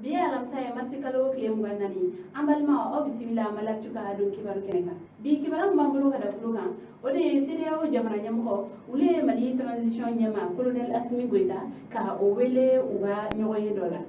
Bi ye alamisa ye, marisi kalo tile 24. An balimaw, aw bisimila Maliactu ka don kibaru kɛnɛ kan. Bi kibaru min b'an bolo ka da tulo kan, o de ye CEDEAO jamana ɲɛmɔgɔ, olu ye Mali transition ɲɛma colonel Assimi Goïta ka o wele u ka ɲɔgɔn ye dɔ la.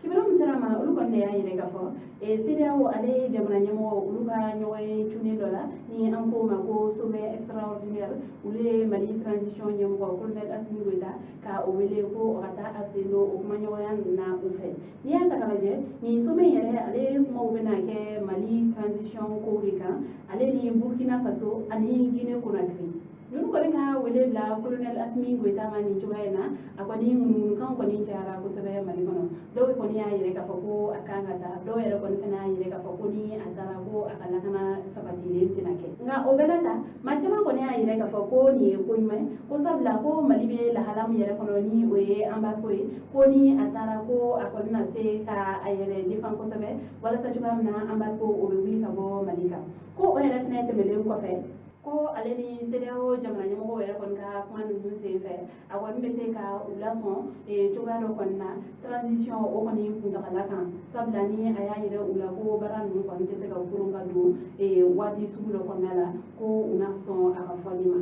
Kibaru min sera ma, olu kɔni de y'a yɛrɛ k'a fɔ CEDEAO ale jamana ɲɛmɔgɔ, olu ka ɲɔgɔn ye cunnen dɔ la ni an ko ma ko sommet extraordinaire, olu ye Mali transition ɲɛmɔgɔ colonel Assimi Goïta ka o wele ko o ka taa a sen don o kumaɲɔgɔnya ninnu na u fɛ. N'i y'a ta k'a lajɛ, nin sommet yɛrɛ ale kumaw bɛna kɛ Mali transition kow de kan, ale ni Burkina Faso ani Guinée Conakry. Ninnu kɔni ka wele bila colonel Assimi Goïta ma nin cogoya in na, a kɔni ŋunuŋunukanw kɔni cayara kosɛbɛ Mali kɔnɔ. Dɔw kɔni y'a yɛrɛ k'a fɔ ko a kan ka taa, dɔw yɛrɛ kɔni fana y'a yɛrɛ k'a fɔ ko ni a taara, ko a ka lakana sabatilen tɛna kɛ. Nka o bɛɛ la ta, maa caman kɔni y'a yɛrɛ k'a fɔ ko nin ye ko ɲuman ye, ko sabula ko Mali bɛ lahala min yɛrɛ kɔnɔ, ni o ye embargo ye, ko ni a taara, ko a kɔni na se ka a yɛrɛ défend kosɛbɛ walasa cogoya min na embargo o bɛ wuli ka bɔ Mali kan. Ko o yɛrɛ fana tɛmɛnen kɔfɛ, ko ale ni CEDEAO jamana ɲɛmɔgɔw yɛrɛ kɔni ka kuma ninnu sen fɛ, a kɔni bɛ se ka u lasɔn cogoya dɔ kɔni na transition o kɔni kuntagala kan, sabula ni a y'a yɛrɛ u la ko baara ninnu kɔni tɛ se ka koron ka don waati sugu dɔ kɔnɔna la, ko u na sɔn a ka fɔli ma.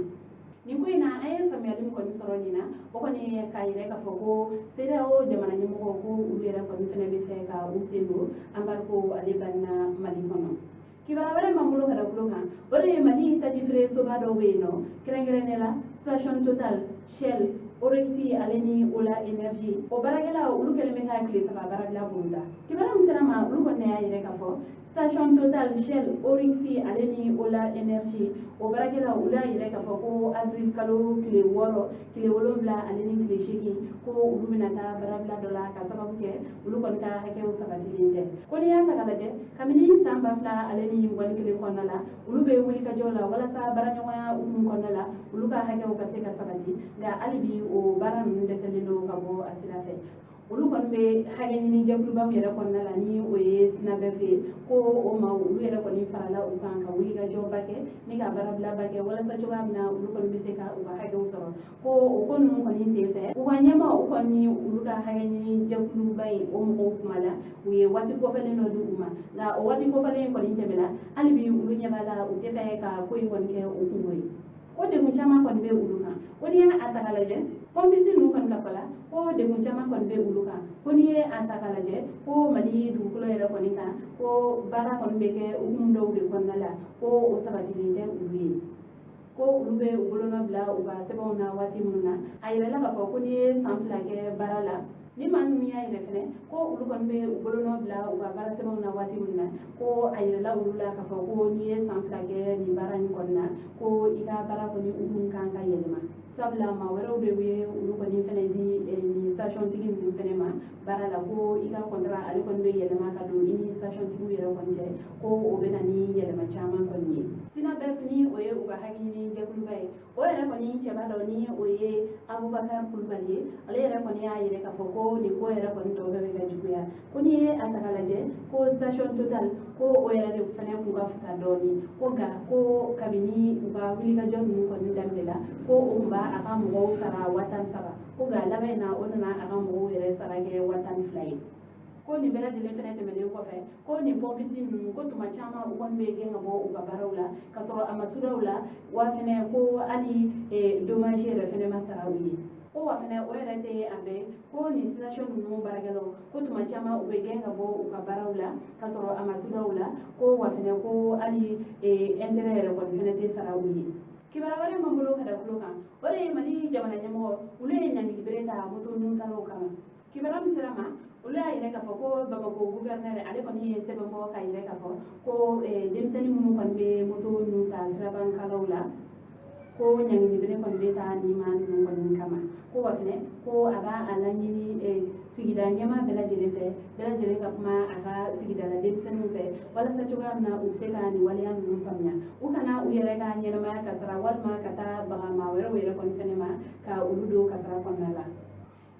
Nin ko in na, an ye faamuyali min kɔni sɔrɔ nin na, o kɔni k'a yɛrɛ k'a fɔ ko CEDEAO jamana ɲɛmɔgɔw, ko olu yɛrɛ kɔni fɛnɛ bɛ fɛ ka u sen don embargo ale banna Mali kɔnɔ. Kibaruya wɛrɛ b'an bolo ka da tulo kan, o de ye Mali tajifeere soba dɔw bɛ yen nɔ, kɛrɛnkɛrɛnnenya la Station Total, Shell, Oryx ale ni Ola Energy, o baarakɛlaw olu kɛlen bɛ ka tile 3 baarabila boloda. Kibaruya min sera ma, olu kɔni y'a yɛrɛ k'a fɔ Station Total, Shell, Oryx ale ni Ola Energy, o baarakɛlaw olu y'a yɛrɛ k'a fɔ ko avril kalo tile 6, tile 7 ale ni tile 8, ko olu bɛna taa baarabila dɔ la ka sababu kɛ olu kɔni ka hakɛw sabatilen tɛ. Ko n'i y'a ta k'a lajɛ, kabini san 2021 kɔnɔna la, olu bɛ wulikajɔ la walasa baaraɲɔgɔnya hukumu kɔnɔna la, olu ka hakɛw ka se ka sabati, nka hali bi o baara ninnu dɛsɛlen don ka bɔ a sira fɛ. Olu kɔni bɛ hakɛ ɲini jɛkuluba min yɛrɛ kɔnɔna la, ni o ye SYNABEF ye, ko o ma olu yɛrɛ kɔni farala u kan ka wulikajɔba kɛ ni ka baarabilaba kɛ walasa cogoya min na olu kɔni bɛ se ka u ka hakɛw sɔrɔ. Ko o ko ninnu kɔni senfɛ, u ka ɲɛmaa u kɔni olu ka hakɛ ɲini jɛkuluba in o mɔgɔw kuma la, u ye waati kɔfɛlen dɔ di u ma, nka o waati kɔfɛlen in kɔni tɛmɛna, hali bi olu ɲɛ b'a la, u tɛ fɛ ka ko in kɔni kɛ u kungo ye. Ko degun caman kɔni bɛ olu kan. Ko n'i y'a ta k'a lajɛ, pompiste ninnu kɔni ka fɔ la, ko degun caman kɔni bɛ olu kan. Ko n'i ye a ta k'a lajɛ, ko Mali dugukolo yɛrɛ kɔni kan, ko baara kɔni bɛ kɛ hukumu dɔw de kɔnɔna la, ko o sabatilen tɛ olu ye. Ko olu bɛ u bolonɔ bila u ka sɛbɛnw na waati minnu na, a yirala k'a fɔ ko n'i ye san 2 kɛ baara la, ni maa ninnu y'a yɛrɛ fɛnɛ ko olu kɔni bɛ u bolonɔ bila u ka baara sɛbɛnw na waati min na, ko a yirala olu la k'a fɔ ko n'i ye san 2 kɛ nin baara in kɔni na, ko i ka baara kɔni hukumu kan ka yɛlɛma, sabula maa wɛrɛw de ye olu kɔni fɛnɛ di nin station tigi ninnu fɛnɛ ma baara la, ko i ka contrat ale kɔni bɛ yɛlɛma ka don i ni station tigiw yɛrɛ kɔni cɛ, ko o bɛ na ni yɛlɛma caman kɔni ye. SYNABEF, ni o ye u ka hakɛ ɲini jɛkuluba ye, o yɛrɛ kɔni cɛba dɔ, ni o ye Abubakar Kulubali ye, ale yɛrɛ kɔni y'a yɛrɛ k'a fɔ ko nin ko yɛrɛ kɔni tɔ bɛɛ bɛ ka juguya. Ko n'i ye a ta k'a lajɛ, ko Station Total, ko o yɛrɛ de fɛnɛ kun ka fisa dɔɔni, ko nka ko kabini u ka wulikajɔ ninnu kɔni daminɛla, ko o kun b'a a ka mɔgɔw sara 13 000, ko nka laban in na, o nana a ka mɔgɔw yɛrɛ sara kɛ 12 000 ye. Ko nin bɛɛ lajɛlen fɛnɛ tɛmɛnen kɔfɛ, ko nin pompiste ninnu, ko tuma caman u kɔni bɛ gɛn ka bɔ u ka baaraw la ka sɔrɔ a ma sudaw la wa fɛnɛ, ko hali dommage yɛrɛ fɛnɛ ma sara u ye. Ko wa fɛnɛ o yɛrɛ tɛ a bɛɛ, ko nin station ninnu baarakɛlaw, ko tuma caman u bɛ gɛn ka bɔ u ka baaraw la ka sɔrɔ a ma sudaw la, ko wa fɛnɛ ko hali intérêt yɛrɛ kɔni fɛnɛ tɛ sara u ye. Kibaruya wɛrɛ m'an bolo ka da tulo kan, o de ye Mali jamana ɲɛmɔgɔ, olu ye ɲangilibere ta moto nuntalaw kama. Kibaruya min sera ma, olu y'a yɛrɛ k'a fɔ ko Bamakɔ gouverneur ale kɔni ye sɛbɛn bɔ k'a yɛrɛ k'a fɔ ko denmisɛnnin minnu kɔni bɛ moto ninnu ta sirabankalaw la, ko ɲangilibere kɔni bɛ taa nin maa ninnu kɔni kama. Ko wa fɛnɛ ko a b'a a laɲini sigida ɲɛmaa bɛɛ lajɛlen fɛ, bɛɛ lajɛlen ka kuma a ka sigida la denmisɛnninw fɛ walasa cogoya min na u bɛ se ka nin waleya ninnu faamuya, u kana u yɛrɛ ka ɲɛnamaya kasara walima ka taa baga maa wɛrɛw yɛrɛ kɔni fɛnɛ ma ka olu don kasara kɔnɔna la.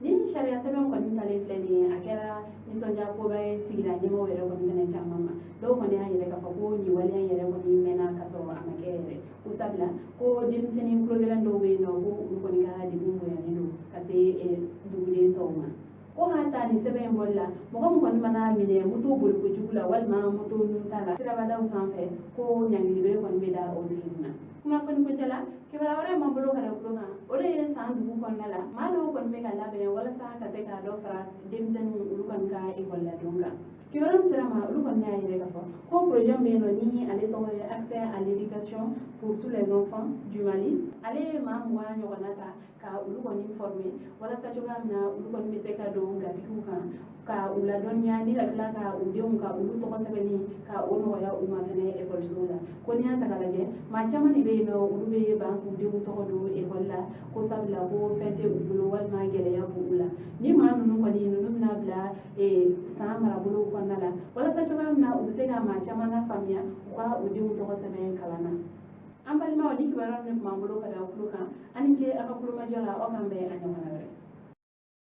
Ni sariya sɛbɛn kɔni talen filɛ nin ye, a kɛra nisɔndiya koba ye sigida ɲɛmɔgɔw yɛrɛ kɔni fɛnɛ caman ma. Dɔw kɔni y'a yɛrɛ k'a fɔ ko nin waleya in yɛrɛ kɔni mɛnna ka sɔrɔ a ma kɛ yɛrɛ, ko sabula ko denmisɛnnin kulogɛlɛn dɔw bɛ yen nɔ, ko olu kɔni ka degun bonyanen don ka se duguden tɔw ma. Ko Ko k'a ta nin sɛbɛn in bɔli la, mɔgɔ min kɔni mana minɛ moto boli kojugu la walima moto nun ta la sirabadaw sanfɛ, ko ɲangilibere kɔni bɛ da o tigi kunna. Kunnafoni kuncɛ la, kibaruya wɛrɛ m'an bolo ka da tulo kan, o de ye san dugu kɔnɔna la maa dɔw kɔni bɛ ka labɛn walasa ka se ka dɔ fara denmisɛnninw olu kɔni ka ekɔli ladon kan. Kibaruya min sera ma, olu kɔni y'a yɛrɛ k'a fɔ ko projet min bɛ yen nɔ ni ale tɔgɔ ye Accès à l'éducation pour tous les enfants du Mali, ale ye maa 20 ɲɔgɔnna ta ka olu kɔni former walasa cogoya min na olu kɔni bɛ se ka don gatigiw kan ka u ladɔnniya ni ka tila ka u denw ka olu tɔgɔ sɛbɛnni ka o nɔgɔya u ma fɛnɛ ekɔlisow la. Ko n'i y'a ta k'a lajɛ, maa caman de bɛ yen nɔ, olu bɛ ban k'u denw tɔgɔ don ekɔli la ko sabula ko fɛn tɛ u bolo walima gɛlɛya b'u la. Ni maa ninnu kɔni ninnu bɛna bila san marabolow kɔnɔna la walasa cogoya min na u bɛ se ka maa caman lafaamuya u ka u denw tɔgɔ sɛbɛn kalan na. An balimaw, ni kibaruya min tun b'an bolo ka da aw tulo kan, an ni ce aw ka kulomajɔ la. Aw k'an bɛn a ɲɔgɔnna wɛrɛ.